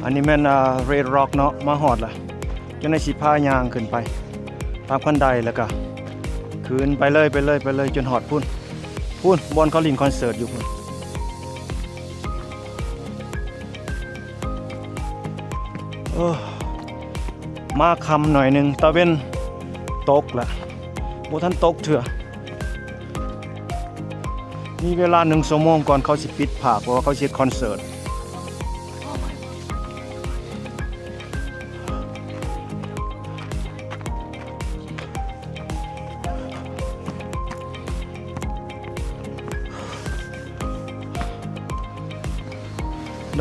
ອັນນີ້ແມ່ນ ອ່າ Red Rock ເນາະ ມາຮອດລະ ຈັ່ງໃດຊິພາຍ່າງຂຶ້ນໄປຕາມຄັນໄດ ແລ້ວກະຂຶ້ນໄປເລີຍ ໄປເລີຍ ໄປເລີຍ ຈົນຮອດພຸ້ນ ພຸ້ນ ບ່ອນເຂົາຫຼິ້ນຄອນເສີດຢູ່ພຸ້ນ. ເອີ ມາຄ່ຳໜ້ອຍໜຶ່ງ ຕາເວັນຕົກລະ ບໍ່ທັນຕົກເທື່ອ. ມີເວລາໜຶ່ງຊົ່ວໂມງກ່ອນເຂົາຊິປິດພາກ ເພາະວ່າເຂົາຊິເຮັດຄອນເສີດ.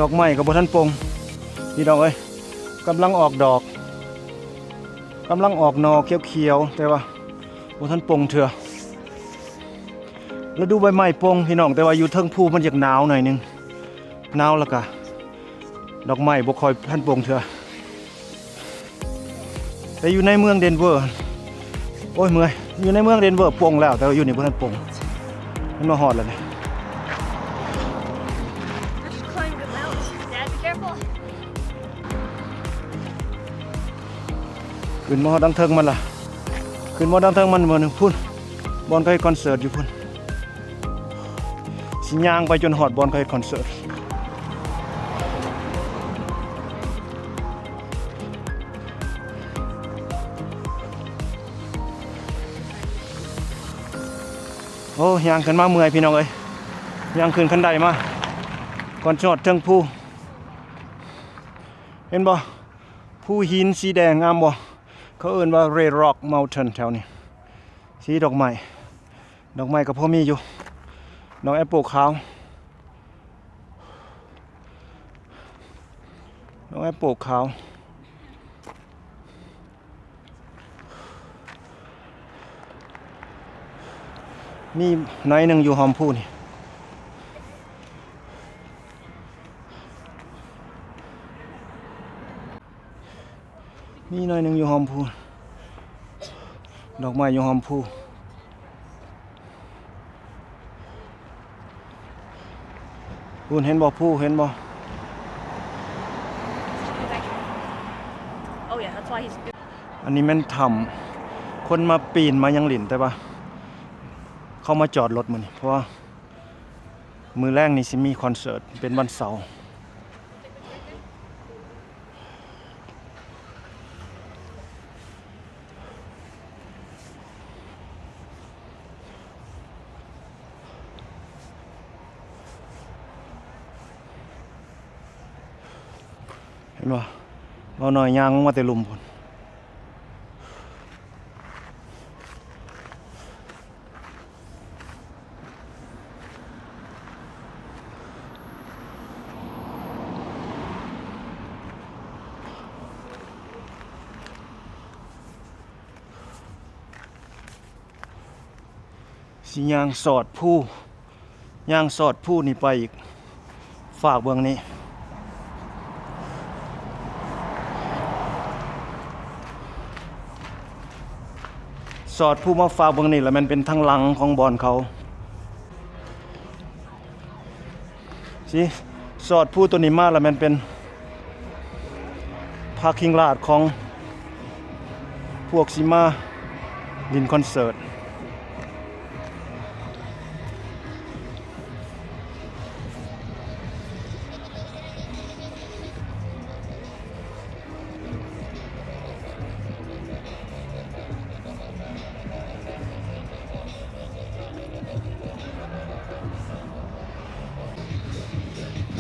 ດອກໄມ້ກໍບໍ່ທັນປົ່ງ ພີ່ນ້ອງເອີຍ ກຳລັງອອກດອກ ກຳລັງອອກໜໍ່ຂຽວໆ ແຕ່ວ່າບໍ່ທັນປົ່ງເທື່ອ. ລະດູໃບໄມ້ປົ່ງ ພີ່ນ້ອງ ແຕ່ວ່າຢູ່ເທິງພູມັນຢາກໜາວໜ້ອຍໜຶ່ງ ໜາວ ແລ້ວກະດອກໄມ້ບໍ່ຄ່ອຍທັນປົ່ງເທື່ອ. ແຕ່ຢູ່ໃນເມືອງເດນເວີ ໂອ້ຍ ເມື່ອຍ ຢູ່ໃນເມືອງເດນເວີປົ່ງແລ້ວ ແຕ່ວ່າຢູ່ນີ້ບໍ່ທັນປົ່ງ. ມັນມາຮອດແລ້ວນີ້ Dad, be careful. ຂຶ້ນມາຮອດທາງເທິງມັນລະ ຂຶ້ນມາຮອດທາງເທິງມັນ ພຸ້ນ ບ່ອນເຂົາເຮັດຄອນເສີດຢູ່ພຸ້ນ. ຊິຍ່າງໄປຈົນຮອດບ່ອນເຂົາເຮັດຄອນເສີດ. ໂອ້ ຍ່າງຂຶ້ນມາເມື່ອຍ ພີ່ນ້ອງເອີຍ ຍ່າງຂຶ້ນຄັນໄດມາ ກ່ອນຈອດເທິງພູ. ເຫັນບໍ່ ພູຫີນສີແດງ ງາມບໍ່? ເຂົາເອີ້ນວ່າ Red Rock Mountain ແຖວນີ້. ສີດອກໄມ້ ດອກໄມ້ກໍພໍມີຢູ່ ດອກແອັບເປິ້ນຂາວ ດອກແອັບເປິ້ນຂາວ. ມີໜ້ອຍໜຶ່ງຢູ່ຮ່ອມພູນີ້. ມີໜ້ອຍໜຶ່ງຢູ່ຮ່ອມພູ ດອກໄມ້ຢູ່ຮ່ອມພູ. ພຸ້ນ ເຫັນບໍ່ ພູ ເຫັນບໍ່? Oh yeah, that's why he's ອັນນີ້ແມ່ນຖ້ຳ ຄົນມາປີນມາຫຍັງຫຼິ້ນ ແຕ່ວ່າເຂົາມາຈອດລົດມື້ນີ້ ເພາະວ່າມື້ແລງນີ້ຊິມີຄອນເສີດ ເປັນວັນເສົາ. ເຫັນບໍ່? ບ່າວນ້ອຍຍ່າງລົງມາແຕ່ລຸ່ມພຸ້ນ. ຊິຍ່າງສອດພູ ຍ່າງສອດພູນີ້ໄປອີກ ຝາກເບິ່ງນີ້ ສອດພູມາຝາກເບິ່ງນີ້ ລະແມ່ນເປັນທາງຫຼັງຂອງບ່ອນເຂົາ ຊິສອດພູໂຕນີ້ມາ ລະແມ່ນເປັນພາຄິງລອດຂອງພວກຊິມາຫຼິ້ນຄອນເສີດ.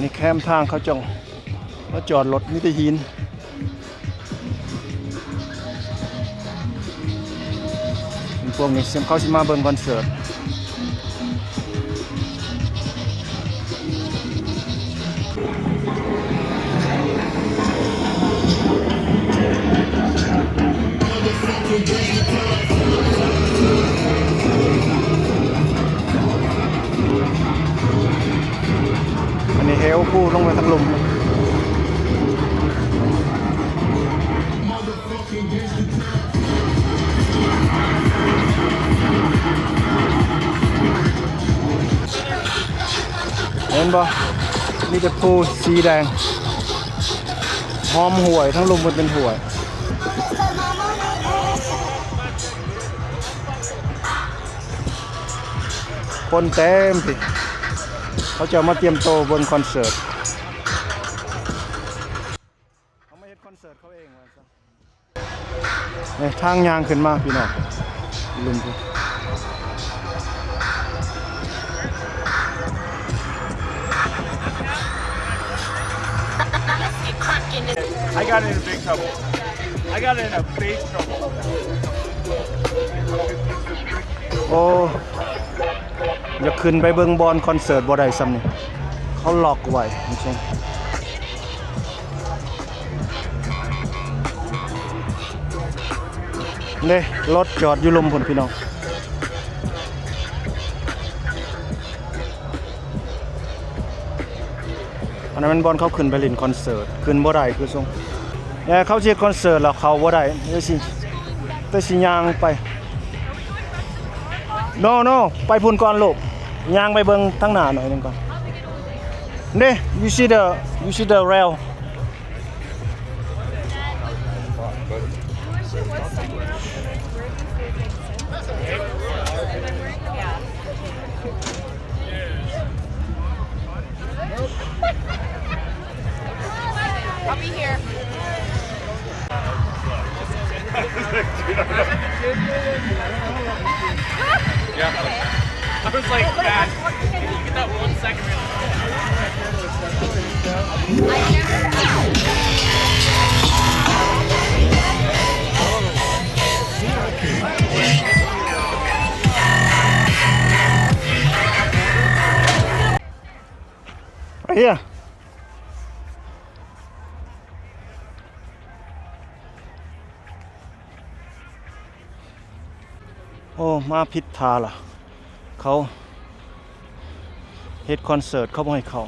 ນີ້ແຄມທາງເຂົາເຈົ້າມາຈອດລົດ ມີແຕ່ຫີນ. ພວກນີ້ເຂົາຊິມາເບິ່ງຄອນເສີດ. ອັນນີ້ເຫວພູລົງໄປທາງລຸ່ມ. ເຫັນບໍ່? ມີແຕ່ພູສີແດງ. ອ້ອມຫ້ວຍ ທັງລຸ່ມມັນເປັນຫ້ວຍ ຄົນເຕັມພີ້ ເຂົາເຈົ້າມາຕຽມໂຕເບິ່ງຄອນເສີດ ເຂົາມາເຮັດຄອນເສີດເຂົາເອງວ່າຊັ້ນ. ນີ້ທາງຍ່າງຂຶ້ນມາພີ່ນ້ອງ ລຸ່ມພຸ້ນ. I got in big trouble. I got in a big trouble. ໂອ້ ຢາກຂຶ້ນໄປເບິ່ງບ່ອນຄອນເສີດບໍ່ໄດ້ຊ້ຳນີ້ ເຂົາລັອກໄວ້ ເດ້ ລົດຈອດຢູ່ລຸ່ມພຸ້ນພີ່ນ້ອງ. ອັນນັ້ນແມ່ນບ່ອນເຂົາຂຶ້ນໄປຫຼິ້ນຄອນເສີດ ຂຶ້ນບໍ່ໄດ້ຄືຊົງ ແຕ່ເຂົາຊິເຮັດຄອນເສີດແລ້ວເຂົ້າບໍ່ໄດ້ ແຕ່ຊິ ແຕ່ຊິຍ່າງໄປ. No no ໄປພຸ້ນກ່ອນລູກ ຍ່າງໄປເບິ່ງທາງໜ້າໜ້ອຍໜຶ່ງກ່ອນ ເດ້ you see the you see the rail. I'll be here. Yeah. I was like, "Man, can you get that one second?" Right here. ໂອ້ ມາຜິດທ່າລະ ເຂົາເຮັດຄອນເສີດ ເຂົາບໍ່ໃຫ້ເຂົ້າ.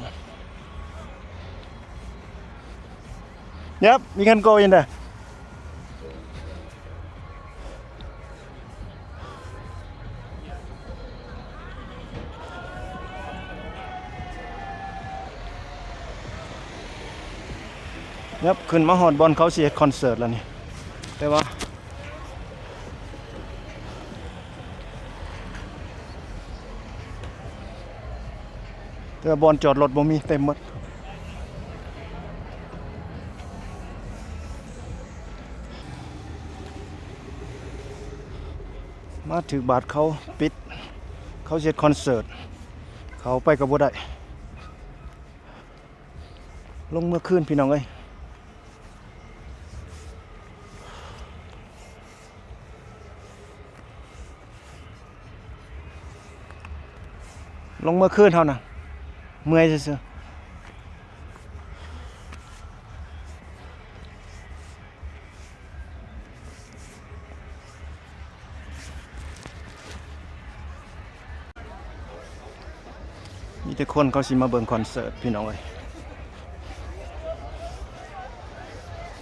Yep, you can go in there. ຍັບຂຶ້ນມາຮອດບ່ອນເຂົາຊິເຮັດຄອນເສີດແລ້ວນີ້ ແຕ່ວ່າ ແຕ່ວ່າບ່ອນຈອດລົດບໍ່ມີ ເຕັມໝົດ. ມາຖືກບາດເຂົາປິດ ເຂົາຊິເຮັດຄອນເສີດ ເຂົ້າໄປກໍບໍ່ໄດ້ ລົງເມືອຄືນພີ່ນ້ອງເອີຍ ລົງເມືອຄືນເຮົານະ ເມື່ອຍຊື່ໆ. ມີແຕ່ຄົນເຂົາຊິມາເບິ່ງຄອນເສີດພີ່ນ້ອງເອີຍ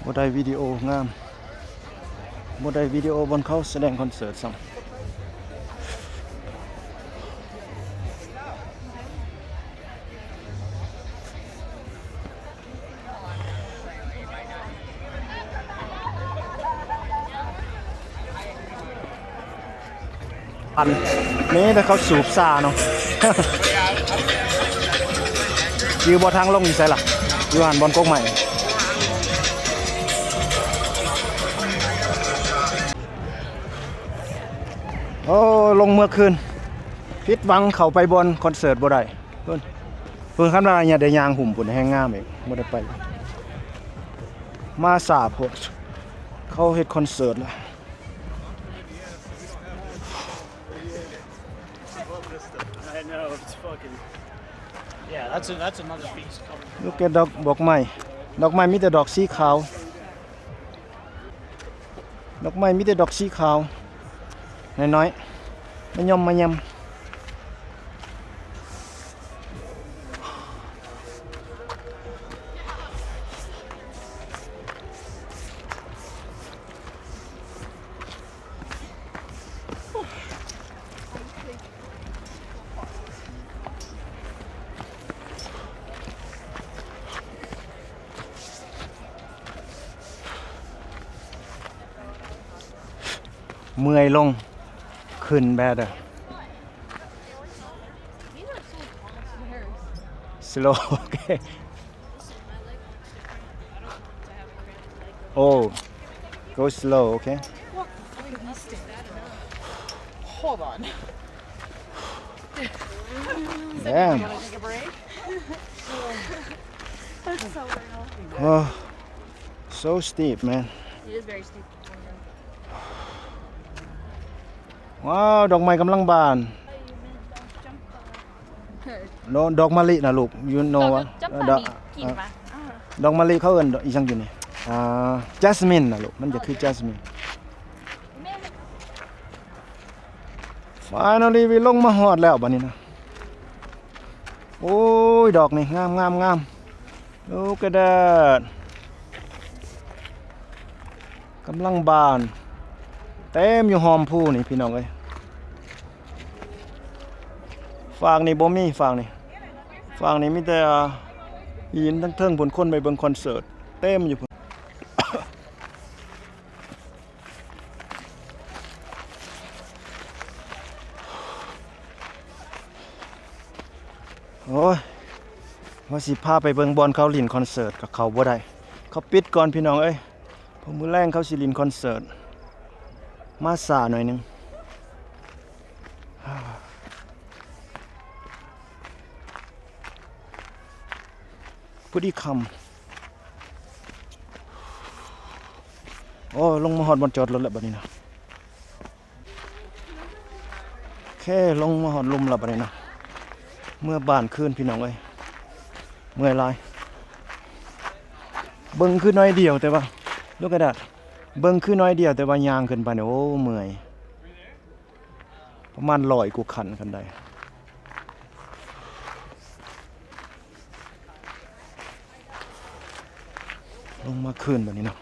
ບໍ່ໄດ້ວິດີໂອງາມ ບໍ່ໄດ້ວິດີໂອບ່ອນເຂົາສະແດງຄອນເສີດຊ້ຳ. ອັນນີ້ ແຕ່ເຂົາສູບຊາເນາະ ຈື່ບໍ່ ທາງລົງຢູ່ໃສລະ ຢູ່ຫັ້ນບ່ອນກົກໄມ້. ໂອ້ ລົງເມືອຄືນ ຜິດຫວັງ ເຂົ້າໄປບ່ອນຄອນເສີດບໍ່ໄດ້. ເພິ່ນ ເພິ່ນ ຄັນວ່າໄດ້ຍ່າງຫຸ້ມພຸ້ນແຮງງາມອີກ ບໍ່ໄດ້ໄປ ມາຊ້າໂພດ ເຂົາເຮັດຄອນເສີດລະ. I know, it's fucking, yeah, that's a, that's another beast coming. Look at ດອກ ດອກໄມ້ ດອກໄມ້ມີແຕ່ດອກສີຂາວ. ດອກໄມ້ມີແຕ່ດອກສີຂາວ ນ້ອຍໆ ມາຍ່ອມມາຍຳ. ເ ເມື່ອຍລົງ ຂຶ້ນ better. Slow, okay. Oh, go slow, okay. Hold on. Damn. Take a break. That's so real. Oh, so steep, man. It is very steep. ວ້າວ ດອກໄມ້ກຳລັງບານ. ດອກມະລິນະລູກ you know ຫວາ? ດອກມະລິ ກິນຫວາ? ດອກມະລິເຂົາເອີ້ນອີ່ຫຍັງຢູ່ນີ້? ອ່າ jasmine ນະລູກ ມັນຈະຄື jasmine. Finally we ລົງມາຮອດແລ້ວບັດນີ້ນະ. ໂອ້ຍ ດອກນີ້ງາມໆໆ. Look at that. ກຳລັງບານ ເຕັມຢູ່ຮ່ອມພູນີ້ພີ່ນ້ອງເອີຍ. ຟາກນີ້ບໍ່ມີ ຟາກນີ້ ຟາກນີ້ມີແຕ່ຫີນ. ທາງເທິງພຸ້ນ ຄົນໄປເບິ່ງຄອນເສີດເຕັມຢູ່ພຸ້ນ. ໂອ້ຍ ວ່າຊິພາໄປເບິ່ງບ່ອນເຂົາຫຼິ້ນຄອນເສີດ ກໍເຂົ້າບໍ່ໄດ້ ເຂົາປິດກ່ອນພີ່ນ້ອງເອີຍ. ເພາະມື້ແລງເຂົາຊິຫຼິ້ນຄອນເສີດ ມາຊ້າໜ້ອຍໜຶ່ງ. ພໍດີຄ່ຳ. ໂອ້ ລົງມາຮອດບ່ອນຈອດລົດແລ້ວບັດນີ້ນະ. ໂອເຄ ລົງມາຮອດລຸ່ມແລ້ວບັດນີ້ນະ. ເມືອບ້ານຄືນພີ່ນ້ອງເອີຍ ເມື່ອຍຫຼາຍ. ເບິ່ງຄືໜ້ອຍດຽວ ແຕ່ວ່າ look at that. ເບິ່ງຄືໜ້ອຍດຽວ ແຕ່ວ່າຍ່າງຂຶ້ນໄປນີ້ ໂອ້ ເມື່ອຍ. ປະມານຮ້ອຍກວ່າຂັ້ນ ຄັນໄດ. ລົງມາຄືນບັດນີ້ເນາະ.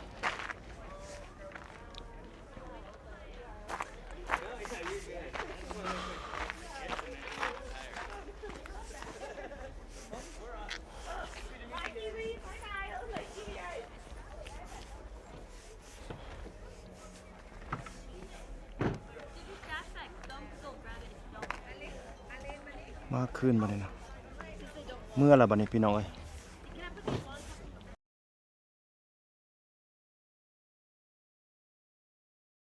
ມາຄືນບັດນີ້ນະ. ເມືອລະບັດນີ້ພີ່ນ້ອງເອີຍ.